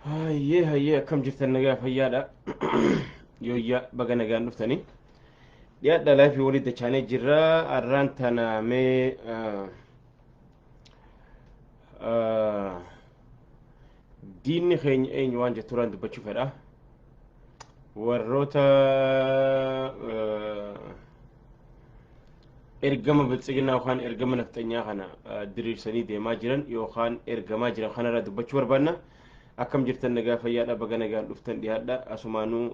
Hayyee, hayyee, akkam jirtan? Nagaa fayyaadha? Yooyyaa, baga nagaan dhuftanii. Dhiyaadha, live walii dachaanee jirra. Arraan tana mee diinni keenya eenyu waan jetturaan dubbachuu fedha. Warroota ergama biltsiginaa yookaan ergama nafxanyaa kana diriirsanii deemaa jiran yookaan ergamaa jiran kanarraa dubbachuu barbaanna. Akkam jirtan? Nagaa fayyaadha? Baga nagaan dhuftan. Dhiyaadha. Asumaanuu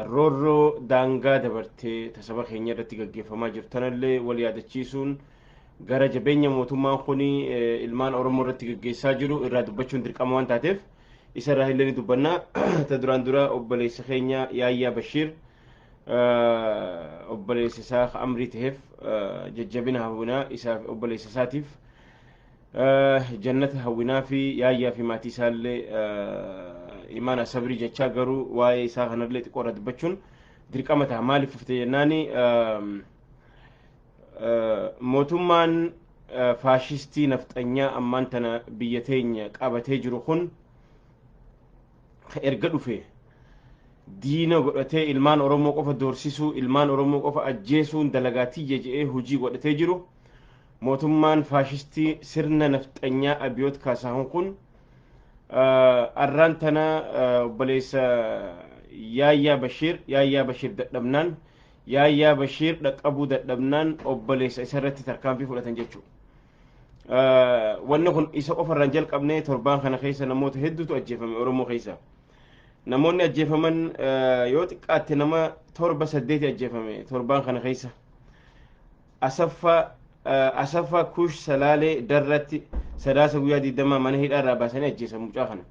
roorroo daangaa dabartee tasaba keenya irratti gaggeeffamaa jirtu tanallee wal yaadachiisuun, gara jabeenya mootummaan kun ilmaan Oromoo irratti gaggeessaa jiru irraa dubbachuun dirqama waan taateef, isa irraa illee ni dubbanna. Ta duraan dura obboleessa keenya Yaayyaa Bashiir, obboleessa isaa amrii ta'eef jajjabina hawwinaa isaaf, obboleessa isaatiif jannata hawwinaa fi Yaayyaa fi maatii isaallee imaana sabrii jechaa, garuu waa'ee isaa kanallee xiqqoo irraa dubbachuun dirqama ta'a. Maaliif fufte jennaani, mootummaan faashistii nafxanyaa ammaan tana biyya teenya qabatee jiru kun erga dhufe diina godhatee ilmaan Oromoo qofa doorsisuu, ilmaan Oromoo qofa ajjeesuun dalagaa tiyya jedhee hojii godhatee jiru, mootummaan faashistii sirna nafxanyaa Abiyoot Kaasaahun kun arraan tana obboleessa Yaayyaa Bashiir, Yaayyaa Bashiir dadhabnaan, Yaayyaa Bashiir dhaqqabuu dadhabnaan, obboleessa isarratti tarkaanfii fudhatan jechuudha. Wanni kun isa qofa irraan jalqabnee, torbaan kana keessa namoota hedduutu ajjeefame Oromoo keessa. Namoonni ajjeefaman yoo xiqqaatte nama torba saddeeti ajjeefame torbaan kana keessa. Asaffaa Kuush Salaalee Darratti Sadaasa guyyaa 20 mana hidhaa irraa baasanii ajjeesan mucaa kana.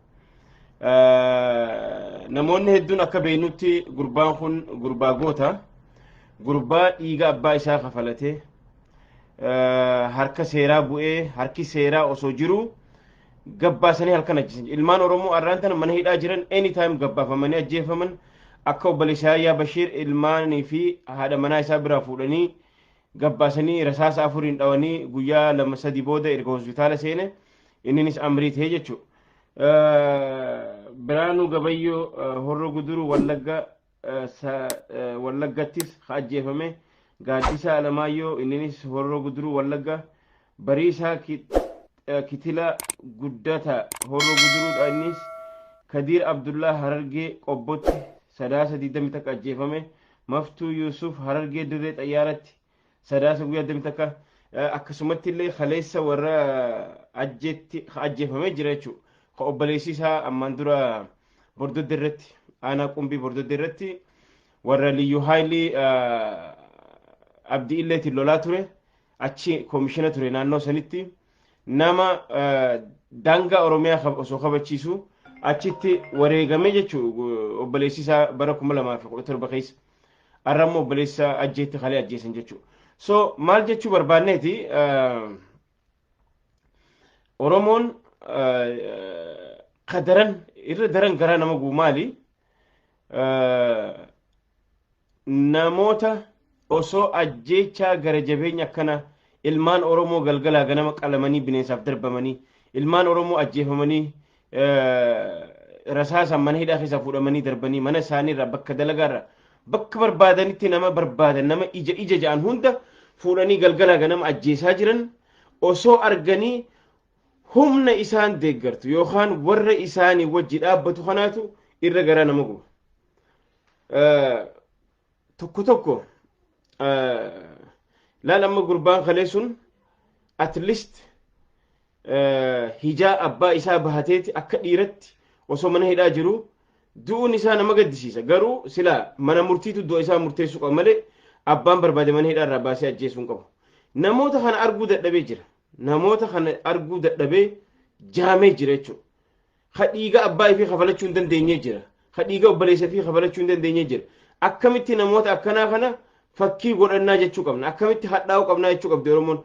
Namoonni hedduun akka beeknutti gurbaan kun gurbaa goota. Gurbaa dhiiga abbaa isaa kafalatee harka seeraa bu'ee, harki seeraa osoo jiru gabbaasanii halkan ajjeesan. Ilmaan Oromoo arraan tana mana hidhaa jiran anytime gabbaafamanii ajjeefaman, akka obboleessa Yaayyaa Bashiir ilmaanii fi haadha manaa isaa biraa fuudhanii gabbaasanii rasaasa afuriin dhawanii, guyyaa 2 3 booda erga hospitaala seene inninis amrii ta'e jechuudha. Biraanuu Gabayyoo Horroo Guduruu Wallagga Wallaggattis ajjeefame. Gaaddisaa Alamaayyoo inninis Horroo Guduruu Wallagga. Bariisaa Kitila Guddata Horroo Guduruudha innis. Kadiir Abdullaa Harargee Qobbotti Sadaasa 21 ajjeefame. Maftuu Yuusuf Harargee Dirree Xayyaaratti Sadaasa guyyaa 21, akkasumatti illee kaleessa warra ajjeetti ajjeefamee jira jechuudha. Ka obboleessi isaa ammaan dura Bordodde irratti, aanaa Qumbii Bordodde irratti warra Liyyuu Haayilii Abdii Illeetiin lolaa ture, achi koomishina ture naannoo sanitti, nama daangaa Oromiyaa osoo kabachiisu achitti wareegame jechuudha, obboleessi isaa bara 2017 keessa. Har'a immoo obboleessa ajjeetti kalee ajjeesan jechuudha. So maal jechuu barbaanneeti, Oromoon ka daran irra daran garaa nama gubu maali? Namoota osoo ajjeechaa gara jabeenya akkana, ilmaan Oromoo galgalaa ganama qalamanii bineensaaf darbamanii, ilmaan Oromoo ajjeefamanii, rasaasaan mana hidhaa keessaa fuudhamanii darbanii, mana isaaniirraa, bakka dalagaarraa, bakka barbaadanitti nama barbaadan, nama ija ija ja'an hunda fuudhanii galgalaa ganama ajjeesaa jiran osoo arganii, humna isaan deeggartu yookaan warra isaanii wajji dhaabbatu kanaatu irra garaa nama guba. Tokko tokko laal, amma gurbaan kalee sun at least hijaa abbaa isaa bahateeti akka dhiiratti osoo mana hidhaa jiru du'uun isaa nama gaddisiisa. Garuu silaa mana murtiitu du'a isaa murteessuu qaba malee abbaan barbaade mana hidhaa irraa baasee ajjeesuu hin qabu. Namoota kana arguu dadhabee jira. Namoota kana arguu dadhabee jaamee jira jechuudha. Ka dhiiga abbaa ifii kafalachuu hin dandeenye jira. Ka dhiiga obboleessa ifii kafalachuu hin dandeenye jira. Akkamitti namoota akkanaa kana fakkii godhannaa jechuu qabna? Akkamitti hadhaa'uu qabnaa jechuu qabdi Oromoon?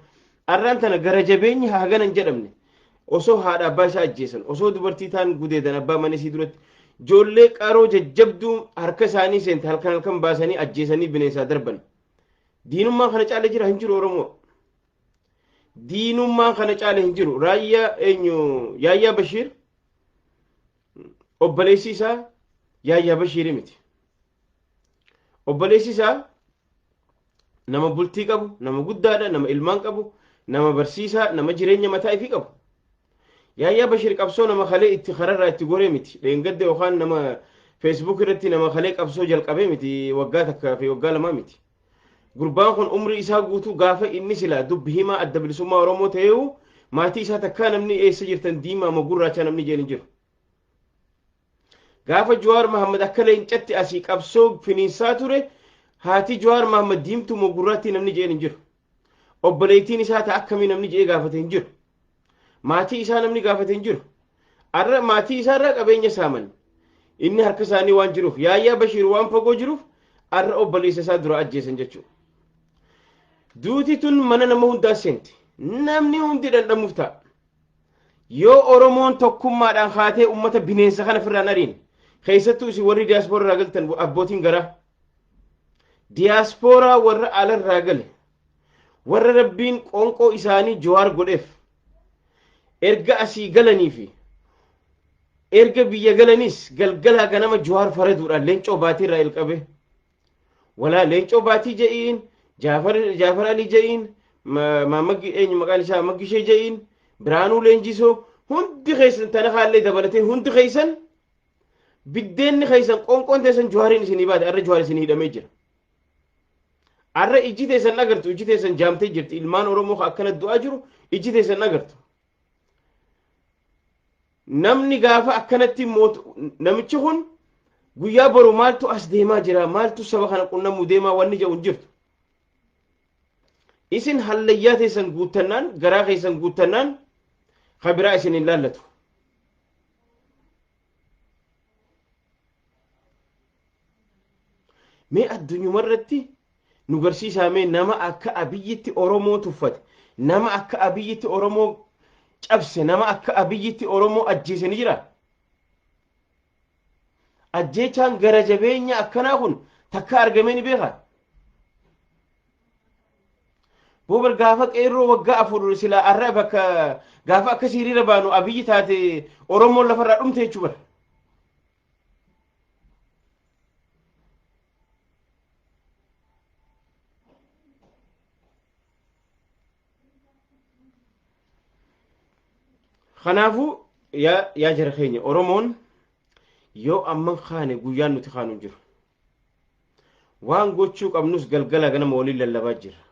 Arraan tana gara jabeenyi hagana hin jedhamne. Osoo haadha abbaa isaa ajjeesan, osoo dubartii ta'an gudeedan abbaa mana isii duratti. Ijoollee qaroo jajjabduu harka isaanii seente halkan halkan baasanii ajjeesanii bineensaa darban. Diinummaan kana caale jira hin jiru Oromoo. Diinummaan kana caale hin jiru. Raayyaa eenyu Yaayyaa Bashiir obboleessi isaa Yaayyaa Bashiiri miti. Obboleessi isaa nama bultii qabu, nama guddaadha, nama ilmaan qabu, nama barsiisaa, nama jireenya mataa ifii qabu. Yaayyaa Bashir qabsoo nama kalee itti kararraa itti goree miti. Dheengadda yookaan nama Facebook irratti nama kalee qabsoo jalqabee miti waggaa takka fi waggaa lamaa miti. Gurbaan kun umrii isaa guutuu gaafa inni silaa dubbi himaa adda bilisummaa Oromoo ta'eewu maatii isaa takkaa namni eessa jirtan diimaa moo gurraachaa namni jeen hin jiru. Gaafa Jawaar Mahammad akka leencatti asii qabsoo finiinsaa ture haati Jawaar Mahammad diimtuu moo gurraattii namni jeen hin jiru. Obboleettiin isaa ta'a akkamii namni je'ee gaafate hin jiru. Maatii isaa namni gaafate hin jiru. Arra maatii isaa irraa qabeenya saaman. Inni harka isaanii waan jiruuf Yaayyaa Bashiir waan fagoo jiruuf arra obboleessa isaa dura ajjeesan jechuudha. Duuti tun mana nama hundaa seenti. Namni hundi dhandhamuuf ta'a. Yoo Oromoon tokkummaadhaan kaatee uummata bineensa kana ofirraan ariin keessattuu isin warri diyaaspooraa irraa galtan abbootiin garaa diyaaspooraa warra alarraa gale warra rabbiin qoonqoo isaanii Jawaar godheef erga asii galanii fi erga biyya galanis galgalaa ganama Jawaar faraduudhaan Leencoo Baatii irraa ilqabe walaa Leencoo Baatii je'iin Jaafar Alii je'iin Maammaggi eenyu maqaan isaa Maggishee je'iin Biraanuu Leenjisoo hundi keessan tana kaallee dabalatee hundi keessan biddeenni keessan qoonqoon teessan Jawaariin isinii baate arra Jawaar isinii hidhamee jira. Arra ijji teessan agartu ijji teessan jaamtee jirti ilmaan Oromoo ka akkana du'aa jiru ijji teessan agartu. Namni gaafa akkanatti namichi kun guyyaa boru maaltu as deemaa jira maaltu saba kana qunnamuu deemaa wanni jedhu hin jirtu. Isin hallayyaa teessan guuttannaan garaa keessan guuttannaan ka biraa isin hin laallatu. Mee addunyuma irratti nu garsiisaa mee nama akka Abiyyitti Oromoo tuffate, nama akka Abiyyitti Oromoo cabse, nama akka Abiyyitti Oromoo ajjeese ni jira? Ajjeechaan gara jabeenya akkanaa kun takka argamee ni beekaa? Boobar gaafa qeerroo waggaa 4 silaa arra bakka gaafa akkasii hiriira baanu Abiyyi taate Oromoon lafarraa dhumte jechuu bara. Kanaafuu yaa jara keenya Oromoon yoo amman kaane guyyaan nuti kaanu hin jiru. Waan gochuu qabnus galgalaa ganama waliin lallabaa jirra.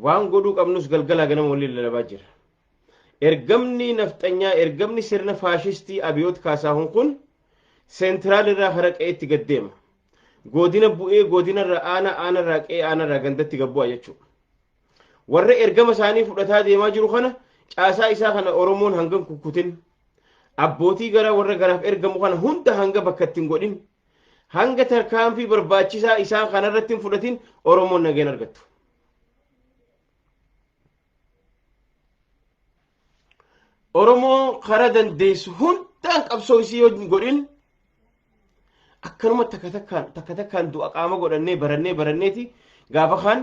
Waan godhuu qabnus galgalaa ganama waliin lallabaa jirra. Ergamni nafxanyaa, ergamni sirna faashistii Abiyoot Kaasaahun kun seentiraal irraa kara qe'eetti gad deema. Godina bu'ee godina irraa aanaa, aanaa irraa qe'ee, aanaa irraa gandatti gad bu'a jechuudha. Warra ergama isaanii fudhataa deemaa jiru kana caasaa isaa kana Oromoon hanga hin kukkutin abbootii garaa warra garaaf ergamu kana hunda hanga bakka itti hin godhin hanga tarkaanfii barbaachisaa isaan kanarratti hin fudhatin Oromoon nageen argattu. Oromoon karaa dandeessu hundaan qabsoo isii yoo hin godhin akkanuma takka takkaan takka takkaan du'a qaama godhannee barannee baranneeti gaafa kaan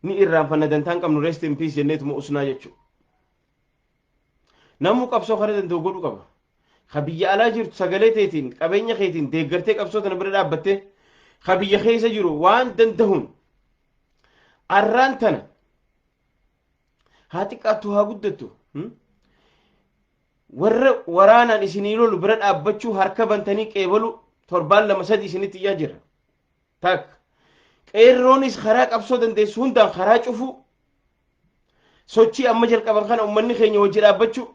ni irraanfanna dantaan qabnu rest in peace jenneetuma usnaa jechuudha. Namuu qabsoo karaa danda'u godhuu qaba. Ka biyya alaa jirtu sagalee teetiin qabeenya keetiin deeggartee qabsoo tana bira dhaabbattee ka biyya keessa jiru waan dandahuun arraan tana haa xiqqaattu haa guddattu warra waraanaan isinii lolu bira dhaabbachuu harka bantanii qeebalu torbaan lama sadi isinitti iyyaa jira. Takka. Qeerroonis karaa qabsoo dandeessu hundaan karaa cufuu sochii amma jalqaban kana ummanni keenya wajji dhaabbachuu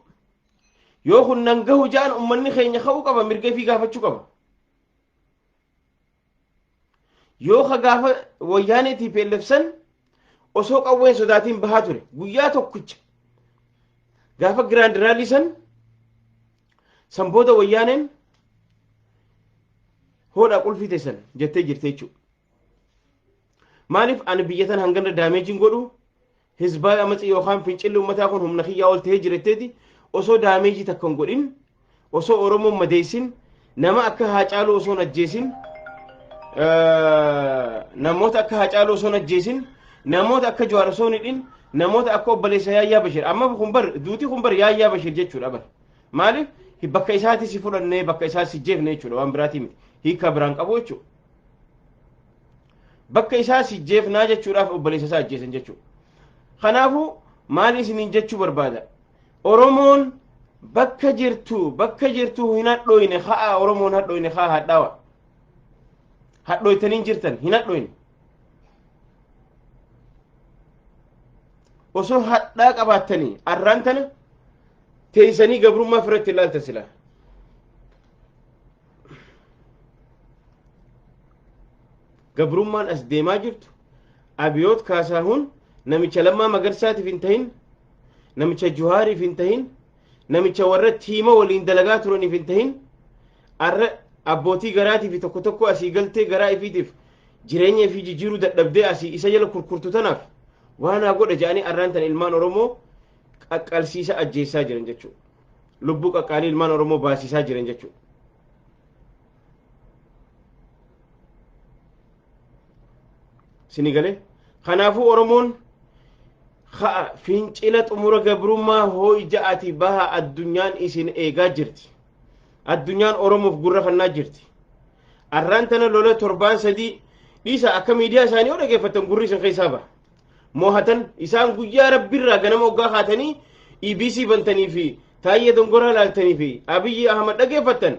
yoo kun nan gahu ja'an ummanni keenya ka'uu qaba mirga ifii gaafachuu qaba. Yoo ka gaafa wayyaanee TPLF san osoo qawween sodaatiin bahaa ture guyyaa tokkicha gaafa giraand raalii san san booda wayyaaneen hoodhaa qulfii teessan jettee jirti jechuudha. Maaliif ani biyya tana hangana daameejiin godhu hizbaa amatsii yookaan fincilli uummataa kun humna kiyyaa ol ta'ee jiretteeti osoo daameejii takka hin godhin osoo Oromoon madeessin Nama akka Haacaaluu osoo hin ajjeesin, namoota akka Haacaaluu osoo hin ajjeesin, namoota akka Jawaar osoo hin hidhin, namoota akka obboleessa Yaayyaa Bashir. Amma kun bar duuti kun bar Yaayyaa Bashir jechuudha bar. Maaliif bakka isaati si fudhannee bakka isaa si jeefne jechuudha, waan biraatii miti. Hiika biraan qabu jechuudha. Bakka isaa si jeefnaa jechuudhaaf obboleessa isaa ajjeesan jechuudha. Kanaafuu maal isiniin jechuu barbaada? Oromoon bakka jirtu bakka jirtu hin hadhooyne ha'a. Oromoon hadhooyne ha'a, hadhaawa. Hadhooytanii jirtan, hin hadhooyne. Osoo hadhaa qabaattanii arraan tana teessanii gabrummaa ofirratti ilaaltan silaa. Gabrummaan as deemaa jirtu Abiyoot Kaasaahun namicha Lammaa Magarsaatiif hin tahin, namicha Juhaariif hin tahin, namicha warra tiima waliin dalagaa turaniif hin tahin, arra abbootii garaatii fi tokko tokko asii galtee garaa ifiitiif jireenya ifii jijjiiruu dadhabdee asii isa jala kurkurtu tanaaf waan haa godha jedhanii arraan tana ilmaan Oromoo qaqqalsiisa ajjeessaa jiran jechuudha. Lubbuu qaqqaalii ilmaan Oromoo baasisaa jiran jechuudha. Sini galee kanaafuu Oromoon ha'a fincila xumura gabrummaa hooyi ja'ati baha. Addunyaan isin eegaa jirti. Addunyaan Oromoof gurra kannaa jirti. Arraan tana lola torbaan 3 dhiisa, akka miidiyaa isaanii yoo dhageeffattan gurri isin keessaa baha. Moohatan isaan guyyaa rabbiirraa ganama hoggaa kaatanii EBC bantanii fi Taayyee Dongoraa laaltanii fi Abiyyi Ahmad dhageeffattan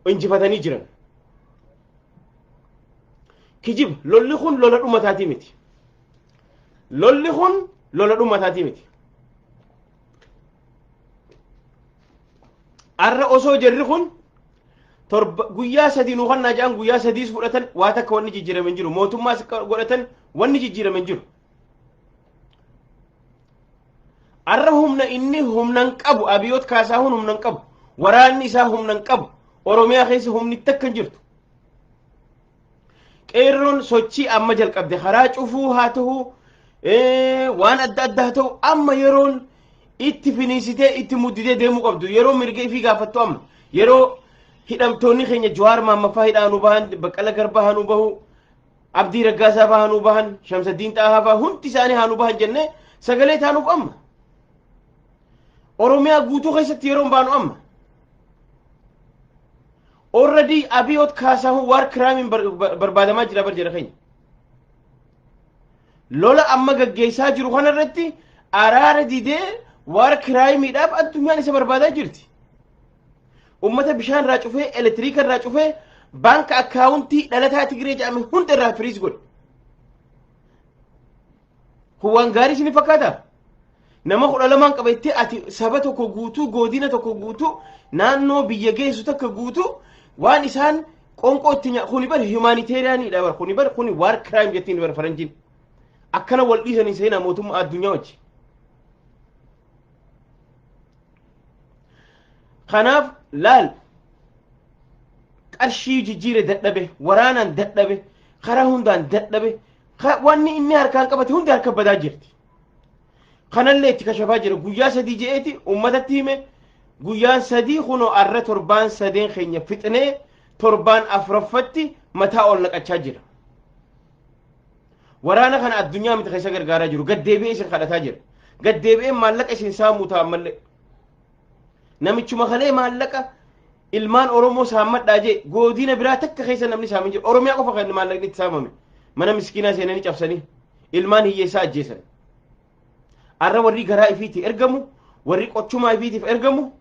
injifatanii jiran. Kijiba, lolli kun lola dhumataatii miti. Lolli kun lola dhumataatii miti. Arra osoo jarri kun torba guyyaa 3 nu kannaa jedhan, guyyaa sadiis fudhatan, waa takka wanni jijjiirame hin jiru. Mootummaas godhatan, wanni jijjiirame hin jiru. Arra humna inni humna hin qabu, Abiyoot Kaasaahun humna hin qabu. Waraanni isaa humna hin qabu. Oromiyaa keessa humni takka hin jirtu. Qeerroon sochii amma jalqabde, karaa cufuu haa ta'u, waan adda addaa haa ta'u, amma yeroon itti finiisitee itti mudditee deemuu qabdu, yeroo mirga ifii gaafattu amma, yeroo hidhamtoonni keenya Jawaar Maammaffaa hidhaa nu bahan, Baqqala Garbaa haa nu bahu, Abdii Raggaasaa faa haa nu bahan, Shamsaddiin Xaahaa faa hundi isaanii haa nu bahan jennee sagalee taanuuf amma. Oromiyaa guutuu keessatti yeroon baanu amma. Already Abiyoot Kaasaahun war crime barbaadamaa jira bar jira keenya. Lola amma gaggeessaa jiru kanarratti araara didee war crimeidhaaf addunyaan isa barbaadaa jirti. Ummata bishaan irraa cufee, elektiriika irraa cufee, baanka akkaawuntii dhalataa Tigree jedhame hunda irraa freeze godhe. Kun waan gaarii isin fakkaata? Nama 12n qabattee ati saba tokko guutuu, godina tokko guutuu, naannoo biyya geessu takka guutuu waan isaan qonqoo itti kuni bar humanitarianidha bar, kuni bar kuni war crime jettiin bar faranjiin. Akkana wal dhiisanii seenaa mootummaa addunyaa wajji. Kanaaf laal, qarshii jijjiire dadhabe, waraanaan dadhabe, karaa hundaan dadhabe, wanni inni harkaan qabate hundi harka badaa jirti. Kanallee itti kashafaa jira. Guyyaa 3 je'eeti uummatatti hime. Guyyaan 3 kunoo arra torbaan sadeen keenya fixnee torbaan afuraffatti mataa ol naqachaa jira. Waraana kana addunyaa miti keessa gargaaraa jiru. Gaddeebi'ee isin kadhataa jira. Gaddeebi'ee maallaqa isin saamuu ta'a ammallee. Namichuma kalee maallaqa ilmaan Oromoo saammadhaa jee godina biraa takka keessa namni saamin jiru. Oromiyaa qofa kan maallaqni itti saamame. Mana miskiinaa seenanii cabsanii ilmaan hiyyeessaa ajjeesan. Arra warri garaa ifiitii ergamu, warri qochumaa ifiitiif ergamu,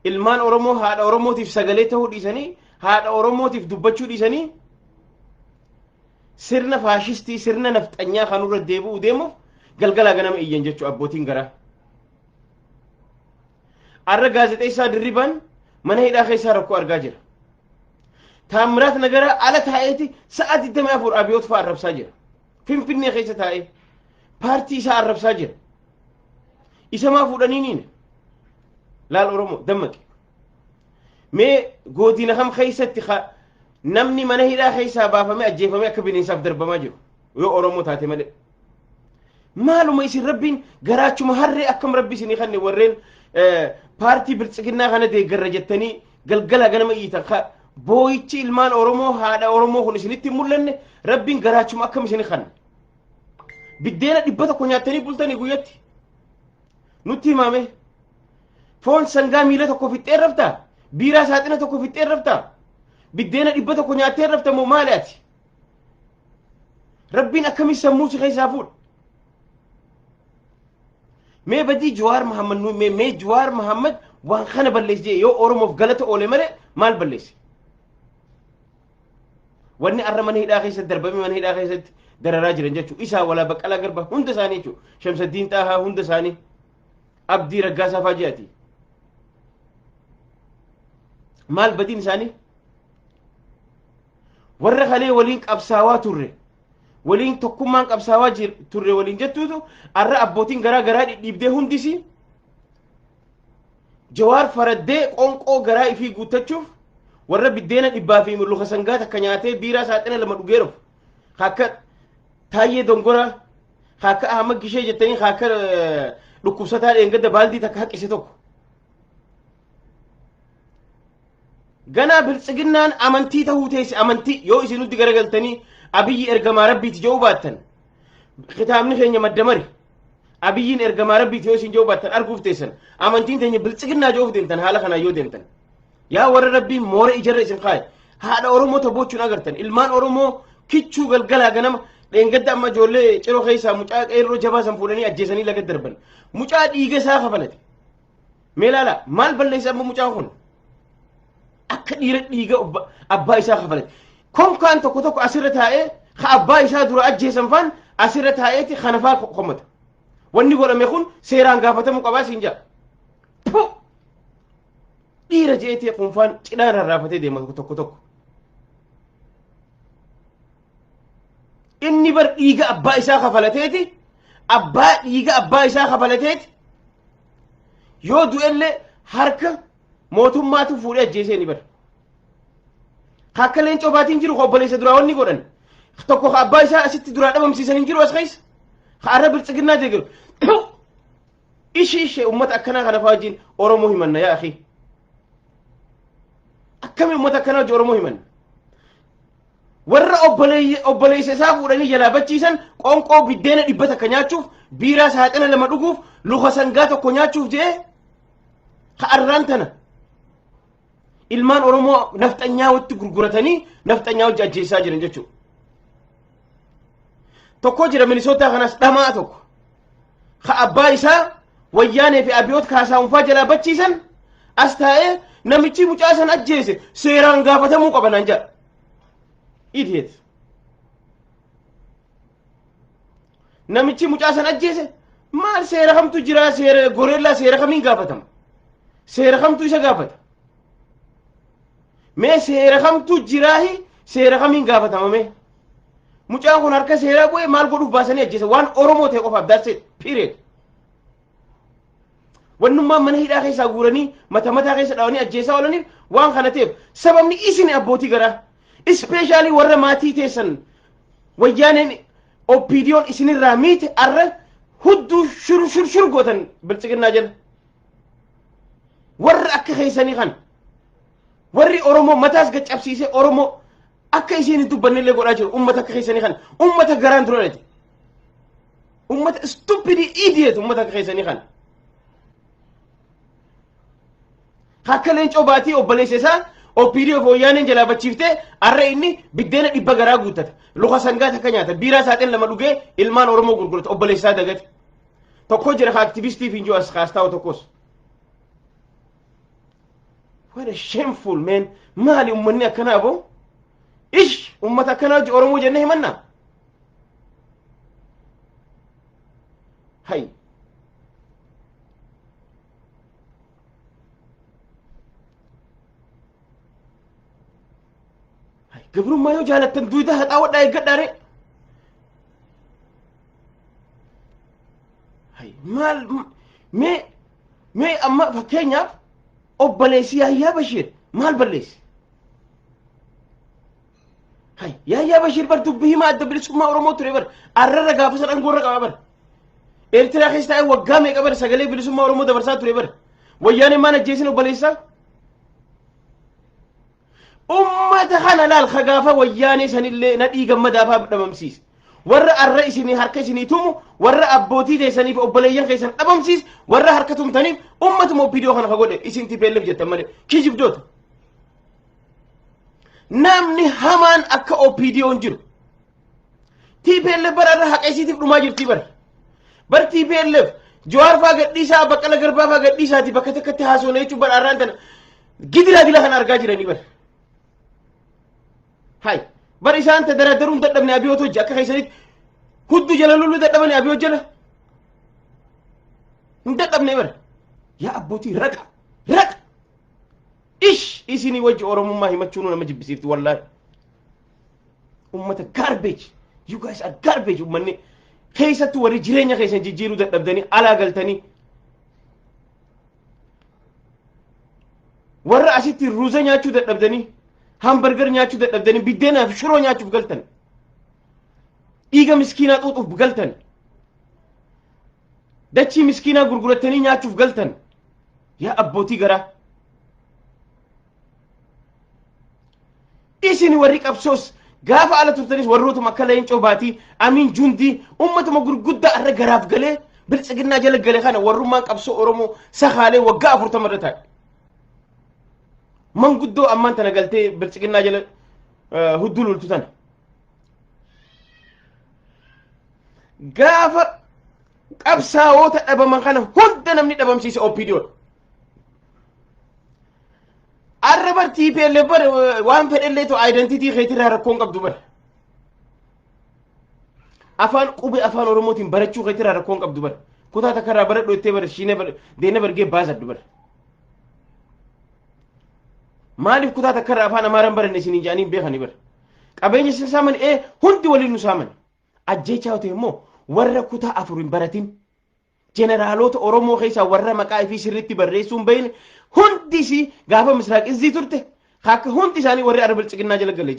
ilmaan Oromoo haadha Oromootiif sagalee ta'uu dhiisanii, haadha Oromootiif dubbachuu dhiisanii, sirna faashistii, sirna nafxanyaa kanurra deebi'uu deemuuf galgalaa ganama iyyan jechuu abbootiin garaa. Arra gaazexeessaa Dirribaan mana hidhaa keessaa rakkoo argaa jira. Taammiraat Nagaraa ala taa'eeti sa'a 24 Abiyoot fa'a arrabsaa jira. Finfinnee keessa taa'ee paartii isaa arrabsaa jira. Isa maa fuudhanii niina? Laal Oromoo dammaqe. Mee godina kam keessatti namni mana hidhaa keessaa baafamee ajjeefamee akka bineensaaf darbamaa jiru yoo Oromoo taate malee. Maaluma isin rabbiin garaachuma harree akkam rabbi isinii kanne, warreen paartii biltsiginnaa kana deeggarra jettanii Galgala ganama iyyitan ka boo'ichi ilmaan Oromoo haadha Oromoo kun isinitti hin mul'anne rabbiin garaachuma akkam isin kanna. Biddeena 100 nyaattanii bultanii guyyatti. Nutti himame. Foon sangaa miila tokko fixxee raftaa? Biiraa saaxina tokko fixxee raftaa? Biddeena 100 nyaattee rafta moo maali ati? Rabbiin akkamiin sammuu si keessaa fuudha? Mee badii Jawaar Mahammad nu mee mee Jawaar Mahammad waan kana balleesse jee yoo Oromoof galata oole malee maal balleesse? Wanni arra mana hidhaa keessatti darbamee mana hidhaa keessatti dararaa jiran jechuudha. Isaa walaa Baqqalaa Garba hunda isaanii jechuudha. Shamsaddiin Xaahaa hunda isaanii. Abdii Raggaasaa fa'aa jedhati. Maal badiin isaanii? Warra kalee waliin qabsaawaa turre. Waliin tokkummaan qabsaawaa turre waliin jettuutu arra abbootiin garaa garaa dhidhiibdee hundisi Jawaar faraddee qonqoo garaa ifii guuttachuuf warra biddeena dhibbaa fi luka sangaa takka nyaatee biiraa saaxina lama dhugee dhufu akka Taayyee Dongoraa akka Ahmad Gishee jettanii akka dhukkubsataa dheengadda baaldii takka haqqise tokko. Ganaa biltsiginnaan amantii ta'uu teesse amantii yoo isin nutti garagaltanii Abiyyi ergamaa rabbiiti jedhuu baattan kitaabni keenya madda mari Abiyyiin ergamaa rabbiiti yoo isin jedhuu baattan arguuf teessan amantiin teenya biltsiginnaa jedhuuf deemtan haala kanaan yoo deemtan yaa warra rabbiin moora ijarra isin kaaye haadha Oromoo taboochuun agartan ilmaan Oromoo kichuu galgalaa ganama dheengadda amma ijoollee ciroo keessaa mucaa qeerroo jabaa san fuudhanii ajjeesanii laga darban mucaa dhiiga isaa kafalate Mee ilaala maal balleessa amma mucaan kun akka dhiira dhiiga abbaa isaa kafalate. Konkaan tokko tokko asirra taa'ee ka abbaa isaa dura ajjeesan faan asirra taa'eeti kana faa komata. Wanni godhame kun seeraan gaafatamuu qabaa siin jedha. Puh! Dhiira je'eeti kunfaan cidhaan rarraafatee deema tokko tokko. Inni bar dhiiga abbaa isaa kafalateeti abbaa dhiiga abbaa isaa kafalateeti yoo du'ellee harka mootummaatu fuudhee ajjeesee ni bara. Akka leencoo baatiin jiru ka obboleessa duraa wanni godhan tokko ka abbaa isaa asitti duraa dhabamsiisan hin jiru as keessa ka arra biltsiginnaa deegaru. Ishii ishee ummata akkanaa kana fa'aa wajjin Oromoo himanna yaa akii. Akkami ummata akkanaa wajjin Oromoo himanna? Warra obboleessa isaa fuudhanii jalaa bachiisan qoonqoo biddeena 100 nyaachuuf biiraa saaxina lama dhuguuf luka sangaa tokko nyaachuuf jee ka arraan tana ilmaan Oromoo nafxanyaa watti gurguratanii nafxanyaa wajji ajjeessaa jiran jechuudha. Tokko jira Minisootaa kanas dhamaa tokko ka abbaa isaa wayyaanee fi abiyoot kaasaawunfaa jalaa bachiisan as taa'ee namichi mucaa san ajjeese seeraan gaafatamuu qaba naan jedha. Idiot. Namichi mucaa san ajjeese maal seera kamtu jira seera goreellaa seera kamiin gaafatama? Seera kamtu isa gaafata? Mee seera kamtu jiraahi seera kamiin gaafatama mee? Mucaan kun harka seeraa bu'ee maal godhuuf baasanii ajjeese waan Oromoo ta'e qofaaf that's it period. Wannummaan mana hidhaa keessaa guuranii mata mataa keessa dhawanii ajjeesaa oolaniif waan kana ta'eef sababni isin abbootii garaa ispeeshaalii warra maatii teessan wayyaaneen OPDOn isinirraa miite arra hudduu shur shur shur gootan biltsiginnaa jala. Warra akka keessanii kana warri Oromoo mataas gaccabsiisee Oromoo akka isiin hin dubbannellee godhaa jiru ummata akka keessanii kana ummata garaan dura dhalate ummata stupid idiot ummata akka keessanii kana akka leencoo baatii obboleessa isaa OPDO fi wayyaaneen jalaa bachiiftee arra inni biddeena 100 garaa guuttata luka sangaa takka nyaata biiraa saaxin lama dhugee ilmaan Oromoo gurgurata obboleessa isaa dagate tokko jira ka aktivistii fi injoo as kaas taa'u tokkos. What a shameful man. Maali ummanni akkanaa boo? Ish ummata akkanaa hojii Oromoo jennee himannaa? Hay. Hay gabrummaa yoo jaalattan duyda haxaawadhaa eeggadhaa ree. Hay maal mee mee amma fakkeenyaaf obboleessi Yaayyaa Bashiir maal balleesse? Hay Yaayyaa Bashiir bar dubbii himaa adda bilisummaa Oromoo ture bar arrarra gaafa san aangoo irra qaba bar. Eertiraa keessa taa'ee waggaa meeqa bar sagalee bilisummaa Oromoo dabarsaa ture bar. Wayyaaneen maan ajjeesin obboleessaa? Ummata kana laal ka gaafa Wayyaanee sanillee Nadhii Gammadaa faa dhabamsiise. Warra arra isinii harka isinii tumu, warra abbootii teessaniif obboleeyyan keessan dhabamsiise, warra harka tumtaniif ummatuma OPDO kana ka godhe isin TPLF jettan malee kijibdoota. Namni hamaan akka OPDO hin jiru. TPLF bara irra haqa isiitiif dhumaa jirti bara. Bar TPLF Jawaar faa gadhiisaa, Baqqala Garbaa faa gadhiisaati bakka takkatti haasofna jechuun bara arraan tana gidiraa dila kana argaa jiranii bara. Hay bar isaan ta daradaruun dadhabne Abiyoot hojii akka keessanitti hudduu jala loluu dadhabane Abiyoot jala. Hin dadhabne bara. Yaa abbootii, raqa raqa. Ish, isinii wajji Oromummaa himachuun nama jibbisiifti wallaahi. Ummata garbage, you guys are garbage. Ummanni keessattuu warri jireenya keessan jijjiiruu dadhabdanii alaa galtanii, warra asitti ruuza nyaachuu dadhabdanii, hamburger nyaachuu dadhabdanii, biddeenaa fi shiroo nyaachuuf galtan, dhiiga miskiinaa xuuxuuf galtan, dachii miskiinaa gurgurattanii nyaachuuf galtan. Yaa abbootii garaa, isin warri qabsoos gaafa ala turtanis warrootuma akka Leencoo Baatii, Amiin Jundii, ummatuma gurguddaa irra garaaf galee Biltsiginnaa jala gale kana, warrummaan qabsoo Oromoo sakaalee waggaa 40 irra taa'e. Manguddoo ammaan tana galtee Biltsiginnaa jala hudduu loltu tana. Gaafa qabsaa'oota dhabaman kana hunda namni dhabamsiise OPDO. Arra bar TPLF bar waan fedhellee ta'u identity keetirraa rakkoon qabdu bar. Afaan qubee Afaan Oromootiin barachuu keetirraa rakkoon qabdu bar. Kutaa takka irraa baradhu jettee bar shiine bar deena bargee baasadhu bar. Maaliif kutaa takka irraa Afaan Amaaraan baranne isiniin jedhanii hin beekani bar. Qabeenya isin saaman hundi waliin nu saaman. Ajjeechaa yoo ta'e immoo warra kutaa 4 hin baratin, jeneraalota Oromoo keessaa warra maqaa ifii sirriitti barreessuu hin beekne hundi isii gaafa Misraaq Izzii turte akka hundi isaanii warri arra Biltsiginnaa jala gale,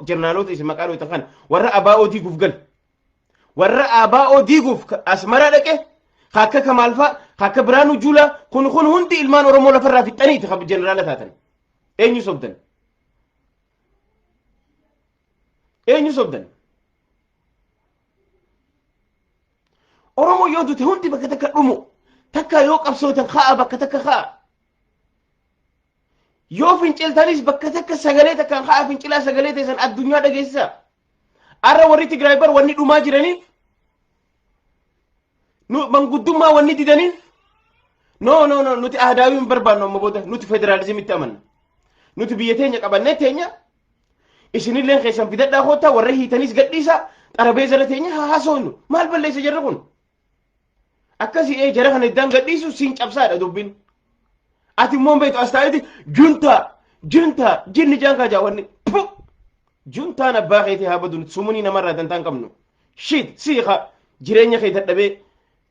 jeneraalota isin maqaa dhooytan kana, warra ABO diiguuf gale, warra ABO diiguuf Asmaraa dhaqe, akka Kamaal faa, akka Biraanuu Juulaa kun kun hundi ilmaan Oromoo lafarraa fixxaniiti kan jeneraala taatan. Eenyu sobdan? Eenyu sobdan? Oromoo yoo dute hundi bakka takka dhumu, takka yoo qabsootan ka'a, bakka takka ka'a. Yoo finciltanis bakka takka sagalee takkaan ka'a, fincilaa, sagalee teessan addunyaa dhageessisa. Arra warri Tigraay bar wanni dhumaa jiraniif, nu manguddummaa wanni didaniif, no, no, no, nuti aadaawii hin barbaannu, amma booda nuti federaalizimitti amanna. Nuti biyya teenya qabannee teenya, isinilleen keessan fidadhaa koottaa, warra hiitanis gadhiisaa, xarabeeza irra teenya haa haasofnu. Maal balleessa jarri kun? Akkasii jara kana iddaan gadhiisu siin cabsaadha dubbiin. Ati immoo beektu as taa'eeti juntaa juntaa jinni jaankaa jaawwanni. Juntaan abbaa keetii haa badu, sumunii namarraa dantaa hin qabnu. Shit, siiqa jireenya kee dadhabee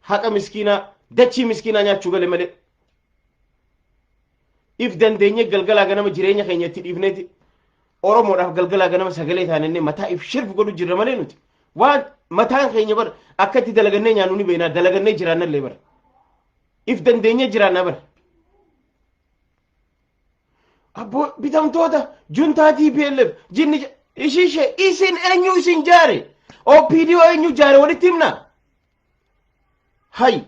haqa miskiinaa, dachii miskiinaa nyaachuu gale malee. If dandeenye galgalaa ganama jireenya keenya itti dhiifneeti Oromoodhaaf galgalaa ganama sagalee taanennee mataa if shirf godhu jirra malee, nuti waan mataan keenya bar akka itti dalagannee nyaannu ni beeknaa, dalagannee jiraannallee bar if dandeenye jiraannaa bar. Abboo bitamtoota juntaa TPLF jinni ishiishe, isin eenyu isin jaare? OPDO eenyu jaare? Walitti himna. Hay,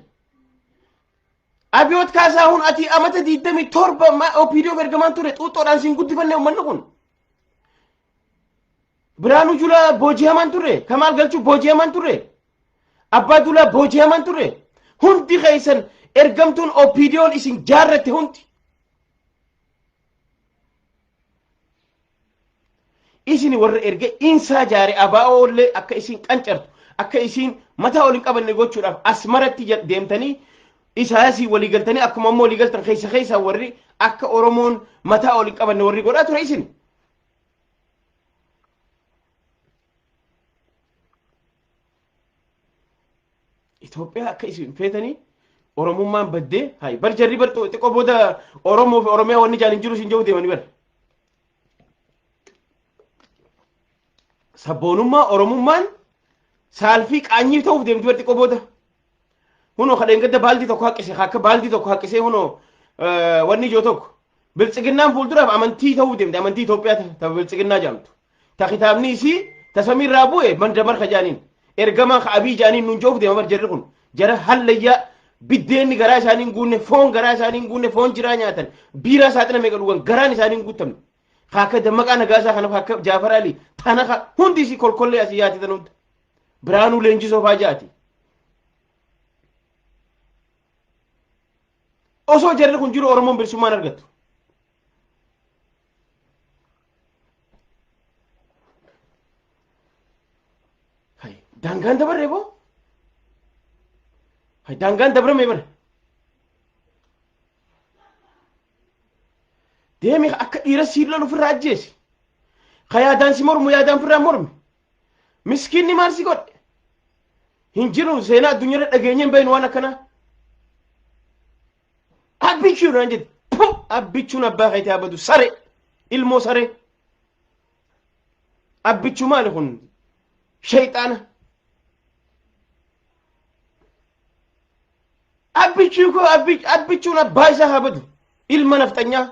Abiyoot Kaasaahun, ati amata 27 OPDO ergamaan ture, xuuxxoodhaan siin guddifanne uummanni kun. Biraanuu Julaa booji'amaan turre, Kamaal Galchuu booji'amaan turre, Abbaa Duulaa booji'amaan turre. Hundi keessan ergamtuun OPDO'n isin jaarratte hundi. Isin warra erga insaa jaare ABO illee akka isin qancartu, akka isin mataa ol hin qabanne gochuudhaaf Asmaratti deemtanii Isaayasii walii galtanii, akkuma ammoo walii galtan keessa keessa warri akka Oromoon mataa ol hin qabanne warri godhaa ture isin. Itoophiyaa akka isin feetanii Oromummaan baddee hay bar jarri bar xiqqoo booda Oromoo fi Oromiyaa wanni jaan hin jiru isin jedhu deemanii bar. Sabboonummaa Oromummaan saalfii qaanyii ta'uuf deemti bar xiqqoo booda. Hunoo kadheen gadda baaldii tokko haqqise, akka baaldii tokko haqqisee hunoo wanni ijoo tokko Biltsiginnaan fuulduraaf amantii ta'uu deemte amantii Itoophiyaa ta biltsiginnaa jedhamtu. Ta kitaabni isii ta samiirraa bu'e mandamar ka jaaniin. Ergamaa ka abii jaaniin nuun joof deema bar jarri kun. Jara hallayyaa biddeenni garaa isaanii hin guunne foon garaa isaanii hin guunne foon jiraa nyaatan biiraa saaxina meeqa dhugan garaan isaanii hin guuttamne. Ka akka Dammaqaa Nagaasaa kana ka akka Jaafar Alii tana ka hundi isii kolkollee asii yaate tan hunda. Biraanuu Leenjisoo faa jaati. Osoo jarri kun jiru Oromoon bilisummaan argattu. Hay, daangaan dabarree boo? Hay, daangaan dabrame bare. Deemi akka dhiira siin lolu ofirraa ajjeesi. Ka yaadaan si mormu yaadaan ofirraa mormi. Miskiinni maal si godhe? Hin jiru seenaa addunyaarra dhageenyee hin beeknu waan akkanaa. Abbichuu naan jedhe. Pu! Abbichuun abbaa keetii haa badu sare. Ilmoo saree. Abbichuu maali kun? Shayxaana. Abbichuu koo abbichuun abbaa isaa haa badu. Ilma nafxanyaa.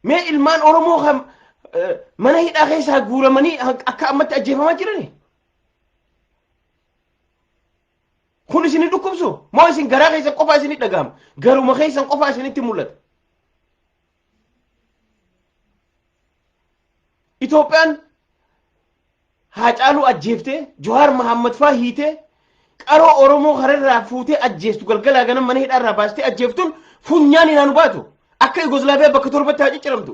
Mee ilmaan Oromoo kan mana hidhaa keessaa guuramanii akka ammatti ajjeefamaa jirani. Kun isin hin dhukkubsu? Moo isin garaa keessan qofaa isin dhagahama? Garuma keessan qofaa isinitti mul'ata. Itoophiyaan Haacaaluu ajjeeftee, Jawaar Mahammad faa hiitee, qaroo Oromoo kararraa fuutee ajjeestu galgalaa ganama mana hidhaarraa baastee ajjeeftuun funyaan hin haanu baatu. Akka Yugoslaaviyaa bakka torbatti haa cicciramtu.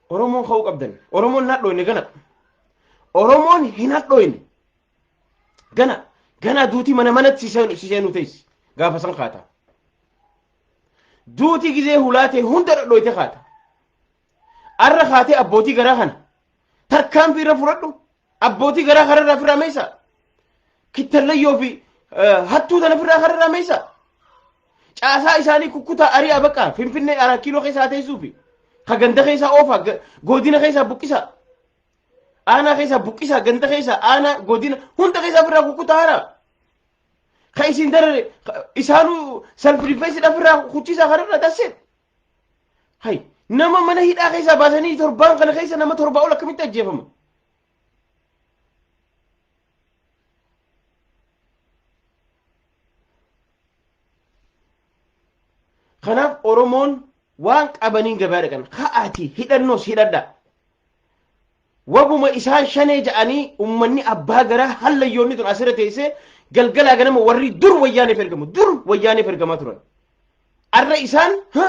Oromoon ka'uu qabdan. Oromoon hin hadhooyne gana. Oromoon hin hadhooyne. Gana. Gana duutii mana manatti si seenuu teessi. Gaafa san kaata. Duuti gizee hulaa ta'e hunda dhodhooyte kaata. Arra kaatee abbootii garaa kana tarkaanfii irra fudhadhu. Abbootii garaa kararraa ofirraa meessa. Kittallayyoo fi hattuu tana ofirraa kararraa meessa. Caasaa isaanii kukkutaa ari'aa bakka Finfinnee araa kiiloo keessaa teessuu fi ka ganda keessaa oofaa godina keessaa buqqisaa. Aanaa keessaa buqqisaa ganda keessaa aanaa godina hunda keessaa ofirraa kukkutaa haraa. Ka isin darare isaanuu self defense ofirraa kuchisaa kararraa that's it. Hay nama mana hidhaa keessaa baasanii torbaan kana keessa nama torbaa ol akkamitti ajjeefama? Kanaaf Oromoon waan qabaniin gabaa dhaqan ka'aatii hidhannoos hidhadhaa. Wabuma isaan shanee ja'anii ummanni abbaa garaa hallayyoonni tun asirra teessee galgalaa ganama warri dur wayyaaneef ergamu dur wayyaaneef ergamaa turan. Arra isaan ha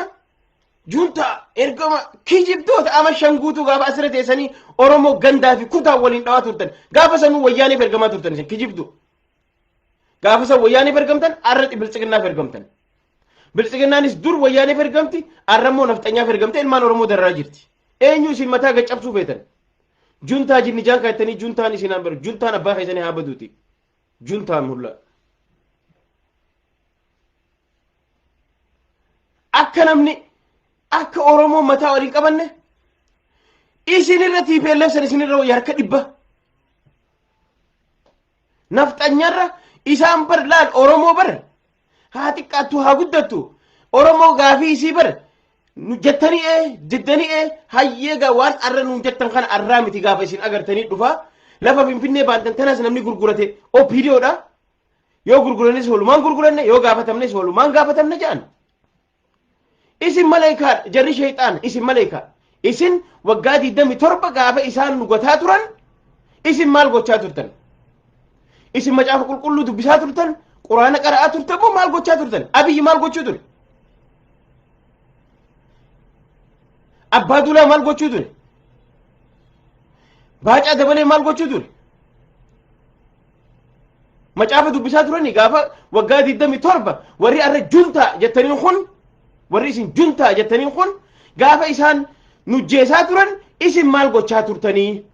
junta ergama kijibtoota ama shan guutuu gaafa asirra teessanii Oromoo gandaa fi kutaa waliin dhawaa turtan gaafa sanuu wayyaaneef ergamaa turtan isin kijibdu. Gaafa san wayyaaneef ergamtan arra biltsiginnaaf ergamtan. Biltsiginnaanis dur wayyaaneef ergamti arra immoo nafxanyaaf ergamte ilmaan Oromoo dararaa jirti. Eenyu isin mataa gad cabsuu feetan? Juntaa jinni jaan kaattanii juntaan isin haa baru. Juntaan abbaa keessanii haa baduuti. Juntaan hulla. Akka namni akka Oromoo mataa waliin qabanne isinirra TPLF san isinirra wayya harka dhibba. Nafxanyarra isaan bar laal Oromoo bar haa xiqqaattu haa guddattu Oromoo gaafii isii bar nu jettanii ee jettanii ee hayyee gaa waan arra nuun jettan kana arraa miti gaafa isin agartanii dhufaa lafa Finfinnee baantan tanaas namni gurgurate OPDOdha yoo gurguranis walumaan gurguranne yoo gaafatamnes walumaan gaafatamne jedhan isin maleekaa jarri sheexaan isin maleekaa isin waggaa 27 gaafa isaan nu gataa turan isin maal gochaa turtan isin macaafa qulqulluu dubbisaa turtan quraana qara'aa turtan moo maal gochaa turtan abiyyi maal gochuu ture abbaa duulaa maal gochuu ture baacaa dabalee maal gochuu ture Macaafa dubbisaa turani gaafa waggaa 27 warri arra juntaa jettaniin kun warri isin juntaa jettaniin kun gaafa isaan nujjeesaa turan isin maal gochaa turtanii?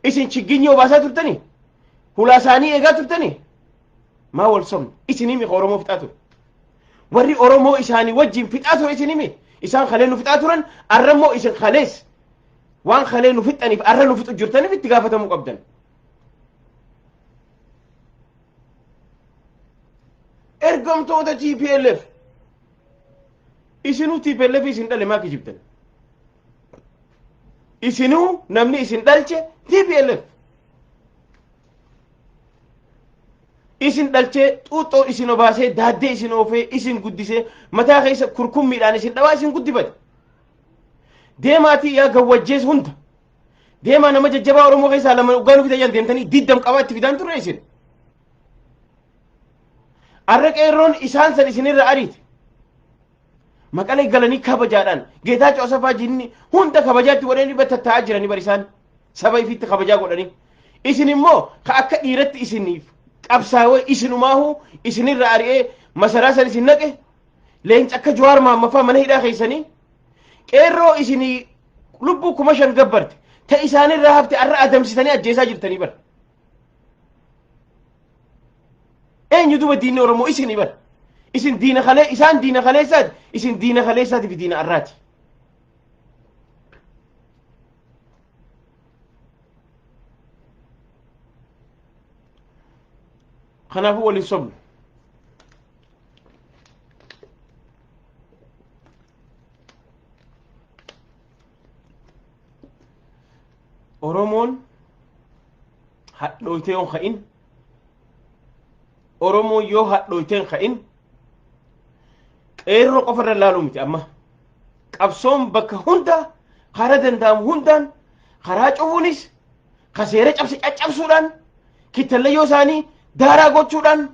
Isin chigginyii obaasaa turtanii? Hulaa isaanii eegaa turtanii? Maa wal sobne isinii mika Oromoo fixaa ture. Warri Oromoo isaanii wajjin fixaa ture isinii mi? Isaan kalee nu fixaa turan arra immoo isin kalees Waan kalee nu fixxaniif arra nu fixu jirtaniif itti gaafatamuu qabdan. Ergamtoota TPLF isinuu TPLF isin dhale maa kijibtan? Isinuu namni isin dhalche TPLF. Isin dhalchee xuuxxoo isin obaasee daaddee isin oofee isin guddisee mataa keessa kurkummiidhaan isin dhawaa isin guddifate. Deemaatii yaa gawwajjees hunda. Deemaa nama jajjabaa Oromoo keessaa lama dhugaa nu fidan deemtanii diddam qabaa itti fidaan turre isin. Arra qeerroon isaan san isinirra ariite. Maqalee galanii kabajaadhaan Geetaachoo Asaffaa jinni hunda kabajaatti godhanii dhibba tattaa'aa jiranii bar isaan saba ifitti kabajaa godhanii. Isin immoo ka akka dhiiratti isiniif qabsaawee isinumaahu isinirra ari'ee masaraa san isin naqe leenca akka Jawaar Mahammaffaa mana hidhaa keessanii qeerroo isinii lubbuu 5000 gabbarte ta isaanirraa hafte arra adamsitanii ajjeesaa jirtanii bar. Eenyu duba diinni Oromoo isinii bar. Isin diina kalee isaan diina kaleessaati isin diina kaleessaati fi diina arraati. Kanaafuu waliin sobnu. Oromoon hadhooytee yoo ka'in Oromoon yoo hadhooytee hin ka'in qeerroo qofa irra laaluu miti amma qabsoon bakka hunda karaa danda'amu hundaan karaa cufuunis ka seera cabse caccabsuudhaan kittallayyoo isaanii daaraa gochuudhaan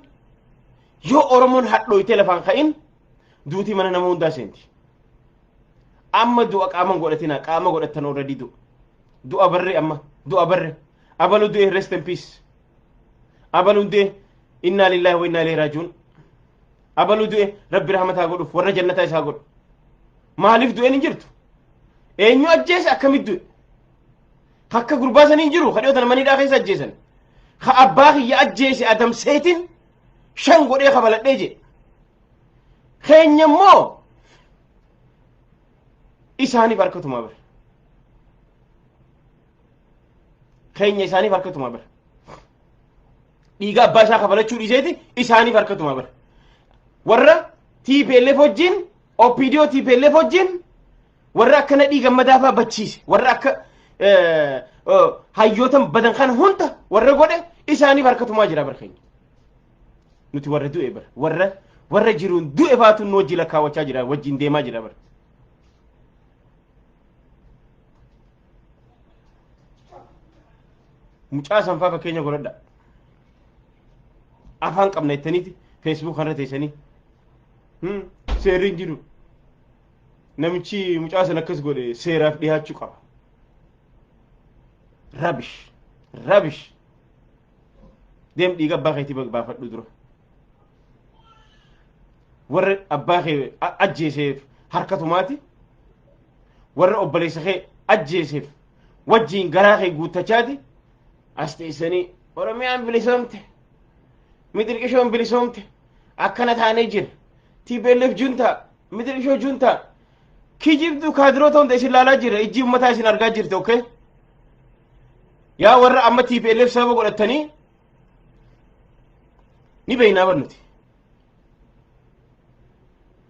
yoo Oromoon hadhooytee lafaan ka'in duutii mana nama hundaa seenti. Amma du'a qaama hin godhatina qaama godhattan already du'a. Du'a barre amma du'a barre abalu du'e rest in peace. Abaluun du'e innaa lillaahi wa innaa ilaihi raaji'uun. Abaluu du'e rabbi rahmataa godhuuf warra jannataa isaa godhu. Maaliif du'een hin jirtu? Eenyu ajjeese akkamitti du'e? Akka gurbaa sanii hin jiru ka dhiyoo tana maniidhaa keessa ajjeesan. Ka abbaa kiyya ajjeese adamseetiin shan godhee kafaladhee jedhe. Keenya immoo isaaniif harkatumaa bara. Keenya isaaniif harkatumaa bara. Dhiiga abbaa isaa kafalachuu dhiiseeti isaaniif harkatumaa bara. Warra TPLF wajjin OPDO TPLF wajjin warra akka nadhii gammadaa fa'aa bachiise warra akka hayyootan badan kana hunda warra godhe isaaniif harkatumaa jira bara keenya. Nuti warra du'e bara warra warra jiruun du'e faatu nu wajji lakkaawwachaa jira wajjin deemaa jira bara. Mucaa sanfaa fakkeenya godhadha. Afaan qabna jettaniiti feesbuuk irra teessanii. Seerri hin jiru. Namichi mucaa san akkas godhe seeraaf dhiyaachuu qaba. Rubbish. Rubbish. Deem dhiiga abbaa keetii baafadhu dura. Warra abbaa kee ajjeeseef harkatumaati. Warra obboleessa kee ajjeeseef wajjiin garaa kee guuttachaati. As teessanii Oromiyaan bilisoomte. Midirqishoon bilisoomte. Akkana taanee jira. TPLF juntaa. Midirqishoo juntaa. Kijibdu kaadiroota hunda isin laalaa jira. Ijji uummataa isin argaa jirti, okay? Yaa warra amma TPLF sababa godhattanii ni beeynaa bar nuti.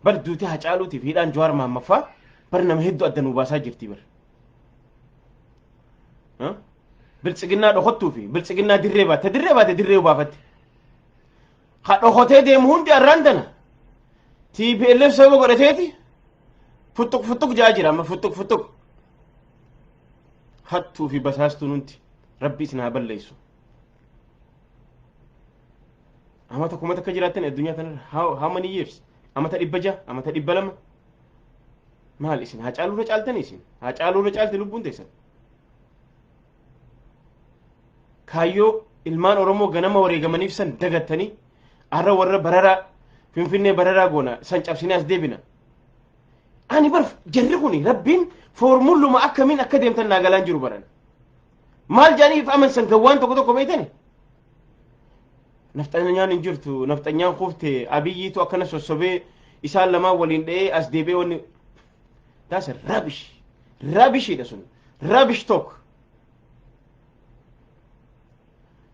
Bar duuti Hacaaluutiif hidhaan Jawaar Mahammaffaa bar nama hedduu adda nu baasaa jirti bar. Biltsiginnaa dhokottuu fi biltsiginnaa dirree baatte dirree baate dirree baafatte. Ka dhokotee deemu hundi arraan tana TPLF sababa godhateeti futtuq futtuq jaa jira amma futtuq futtuq. Hattuu fi basaastuun hundi rabbi isin haa balleessu. Amata kuma takka jiraattan addunyaa tanarra how many years? Amata 600, amata 200. Maal isin haa caaluurra caaltanii isin haa caaluurra caalti lubbuun teessan. Kaayyoo ilmaan Oromoo ganama wareegamaniif san dagattanii har'a warra bararaa Finfinnee bararaa goona san cabsinee as deebina. Ani bar jarri kuni rabbiin foormulluma akkamiin akka deemtan naa galaan jiru baran. Maal jedhaniif amansan gawwaan tokko tokko beektani? Nafxanyaan hin jirtu nafxanyaan kufte abiyyiitu akkana sossobee isaan lamaan waliin dha'ee as deebi'ee wanni. That's rubbish. Rubbishidha sun. Rubbish talk.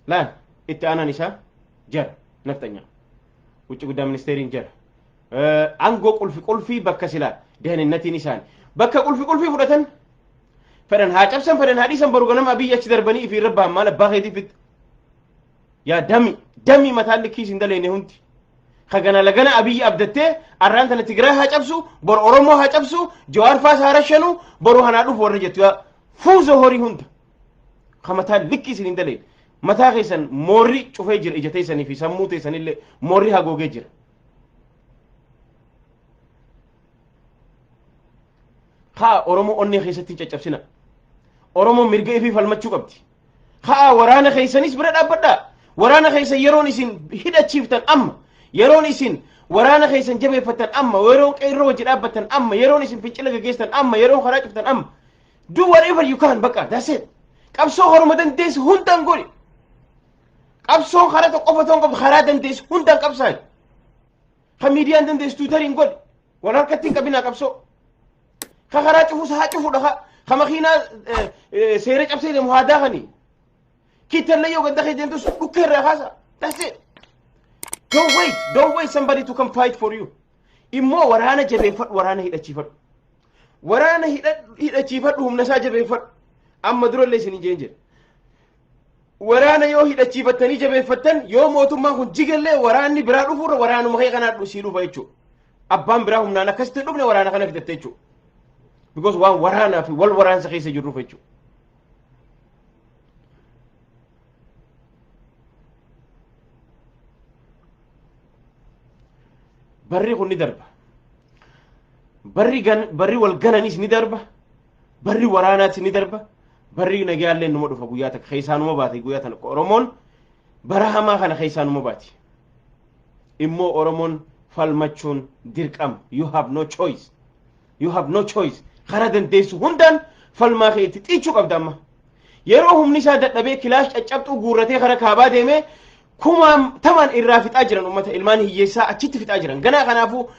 Laal, itti aanaan isaa jara nafxanyaa. Wucci guddaa ministeeriin jara. Aangoo qulfi qulfii bakka silaa dehaninnatiin isaani. Bakka qulfi qulfii fudhatan fedhan haa cabsan, fedhan haa dhiisan, boru ganama Abiyyi achi darbanii ifii irra bahan. Maal abbaa keetii fitta? Yaa dami dami, mataan likkii isin daleene hundi. Ka gana lagana Abiyyi abdattee arraan tana Tigraay haa cabsu, boru Oromoo haa cabsu, Jawaar faas haa rashanu, boru hanaa dhufu warra jettu, yaa fuuza horii hunda. Ka mataan likkii isin hin daleene. Mataa keessan moorri cufee jira, ija teessanii fi sammuu teessanillee moorri hagoogee jira. Haa, Oromoo onnee keessatti hin caccabsina. Oromoon mirga ifii falmachuu qabdi. Haa, waraana keessanis bira dhaabbadhaa. Waraana keessan yeroon isin hidhachiiftan amma. Yeroon isin waraana keessan jabeeffattan amma. Yeroon qeerroo wajji dhaabbattan amma. Yeroon isin fincila gaggeessitan amma. Yeroon karaa cuftan amma. Do whatever you can, bakka, that's it. Qabsoo haruma dandeessu hundaan godhi. Qabsoon karaa tokko qofa ta'uu qabdu, karaa dandeessu hundaan qabsaa'i. Kan miidiyaan dandeessu Twitteriin godhi. Wal harkatti hin qabinaa qabsoo. Ka karaa cufus haa cufudha. Ka makiinaa seera cabsee deemu haa daakanii. Kittallee yoo ganda kee deemtus dhukkee irraa kaasa. That's it. Don't wait. Don't wait somebody to come fight for you. Immoo waraana jabeeffadhu, waraana hidhachiifadhu. Waraana hidhachiifadhu, humna isaa jabeeffadhu. Amma durallee isin hin jeen jedha. Waraana yoo hidhachiifattanii jabeeffattan, yoo mootummaan kun jigallee, waraanni biraa dhufuurra waraanuma kee kanaa sii dhufa jechuudha. Abbaan biraa humnaan akkasitti hin dhufne, waraana kana fidatte jechuudha. Because waan waraanaa fi wal waraansa keessa jirruuf jechuudha. Barri kun ni darba. Barri gan barri wal gananis ni darba. Barri waraanaas ni darba. Barri nagayaallee numa dhufa guyyaa takka keessaa numa baate guyyaa tana Oromoon bara hamaa kana keessaa numa baati. Immoo Oromoon falmachuun dirqama. You have no choice. You have no choice. Karaa dandeessu hundaan falmaa kee itti xiichuu qabda amma. Yeroo humni isaa dadhabee kilaash caccabxuu guurratee karaa kaabaa deemee kumaan tamaan irraa fixaa jiran, uummata ilmaan hiyyeessaa achitti fixaa jiran. Ganaa kanaafuu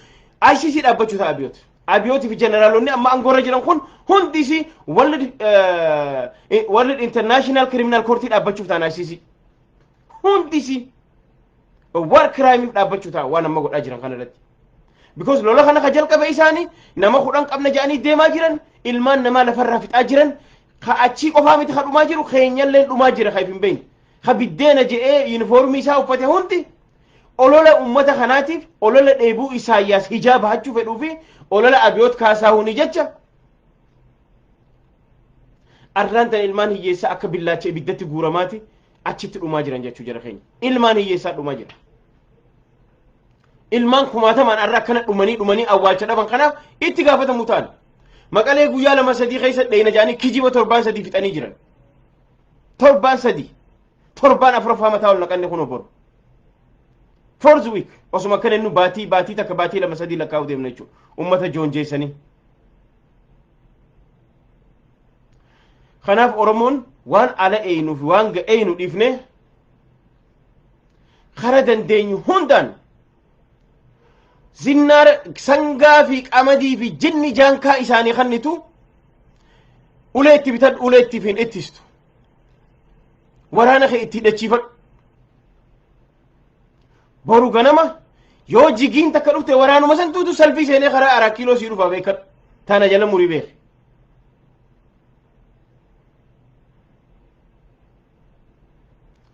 ICC dhaabbachuu ta'a Abiyoot. Abiyootii fi jeneraalonni amma aangoorra jiran kun hundisi World International Criminal Court dhaabbachuuf ta'an ICC. Hundisi war crime dhaabbachuu ta'a waan amma godhaa jiran kana irratti. Because lola kana ka jalqabe isaanii, nama 10 qabna jedhanii deemaa jiran, ilmaan namaa lafarraa fixaa jiran. Ka achii qofaa miti ka dhumaa jiru, keenyallee dhumaa jira ka if hin beekne. Ka biddeena je'ee yuunifoormii isaa uffate hundi olola ummata kanaatiif, olola dheebuu Isaayyaas hijaa bahachuu fedhuu fi olola Abiyoot Kaasaahunii jecha arraan tan ilmaan hiyyeessaa akka billaacha ibiddatti guuramaati achitti dhumaa jiran jechuu jara keenya. Ilmaan hiyyeessaa dhumaa jira. Ilmaan kumaatamaan arra akkana dhumanii dhumanii awwaalcha dhaban kanaaf itti gaafatamu ta'an. Maqalee guyyaa 2 3 keessa dheeyna jedhanii kijiba torbaan 3 fixanii jiran. Torbaan 3, torbaan afuraffaa mataa ol naqanne kun boru. Fourth week osuma akkana inni baatii 1, baatii 2, 3 lakkaa'uu deemna jechuudha. Uummata joonjeessanii. Kanaaf Oromoon waan ala eeyinuu fi waan eeyinu dhiifnee kara dandeenyu hundaan zinnaara sangaa fi qamadii fi jinni jaankaa isaanii kannitu ulee itti bitadhu, ulee itti hin ittistu. Waraana kee itti hidhachiifadhu. Boru ganama yoo jigiin takka dhufte, waraanuma santuutu salfii seenee karaa Araa Kiiloo sii dhufaa, beekadhu. Tana jala murii beeki.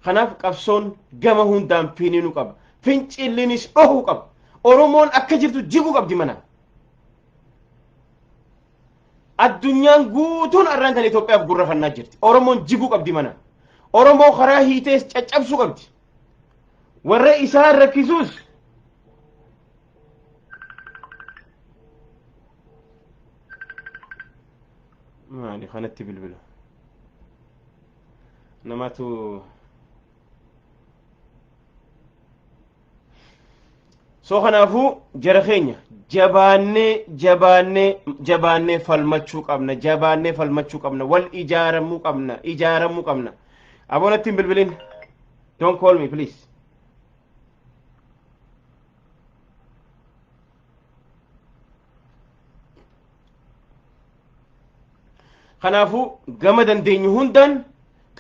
Kanaaf qabsoon gama hundaan finiinuu qaba. Fincillinis dhohuu qaba. Oromoon akka jirtu jiguu qabdi mana. Addunyaan guutuun arraan tan Itoophiyaaf gurra fannaa jirti. Oromoon jiguu qabdi mana. Oromoo karaa hiitees caccabsuu qabdi. Warra isaan rakkisuus maali kanatti bilbilu namatu so. Kanaafuu jara keenya, jabaannee jabaannee jabaannee falmachuu qabna, jabaannee falmachuu qabna, wal ijaaramuu qabna, ijaaramuu qabna. Aboonatti hin bilbilin, don't call me, please. Kanaafuu gama dandeenyu hundaan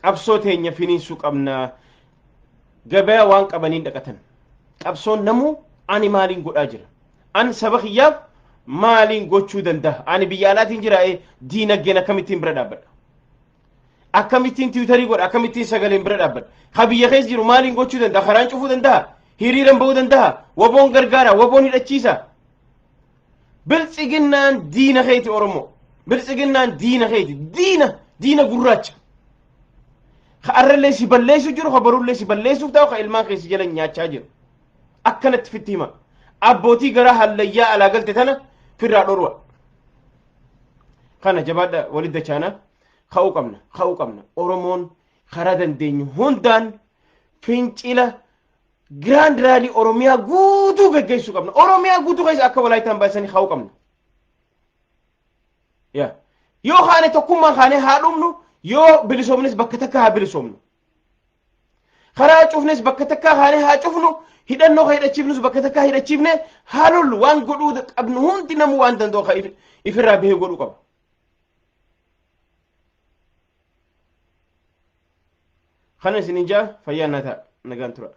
qabsoo teenya finiinsuu qabna. Gabayaa waan qabaniin dhaqatan. Qabsoon namuu ani maaliin godhaa jira? An saba kiyyaaf maaliin gochuu danda'a? Ani biyya alaatiin jira diinagdeen akkamittiin bira dhaabbadha? Akkamittiin tiwutarii godha? Akkamittiin sagaleen bira dhaabbadha? Ha biyya keessa jiru maaliin gochuu danda'a? Karaan cufuu danda'a? Hiriiran ba'uu danda'a? Waboon gargaara? Waboon hidhachiisa? Biltsiginnaan diina keeti Oromoo. Biltsiginnaan diina keeti. Diina diina gurraacha. Ka arrallee si balleessu jiru, ka borullee si balleessuuf ta'u, ka ilmaan kee si jala nyaachaa jiru. Akkanatti fitti hima. Abbootii garaa hallayyaa alaa galte tana firraa dhorwa. Kana jabaadha walitti dachaana. Ka'uu qabna, ka'uu qabna. Oromoon karaa dandeenyu hundaan fincila Giraand Raalii Oromiyaa guutuu gaggeessuu qabna. Oromiyaa guutuu keessa akka walaayitaan baasanii kaa'uu qabna. Yaa. Yoo kaane tokkummaan kaane haa dhumnu, yoo bilisoomnes bakka takka haa bilisoomnu. Karaa cufnes bakka takka kaane haa cufnu, hidhannoo ka hidhachiifnus bakka takka hidhachiifne haa lollu waan godhuu qabnu hundi namuu waan danda'u ka ifirraa bahee godhuu qaba. Kana isinin jaa fayyaa naa ta'a nagaan tura.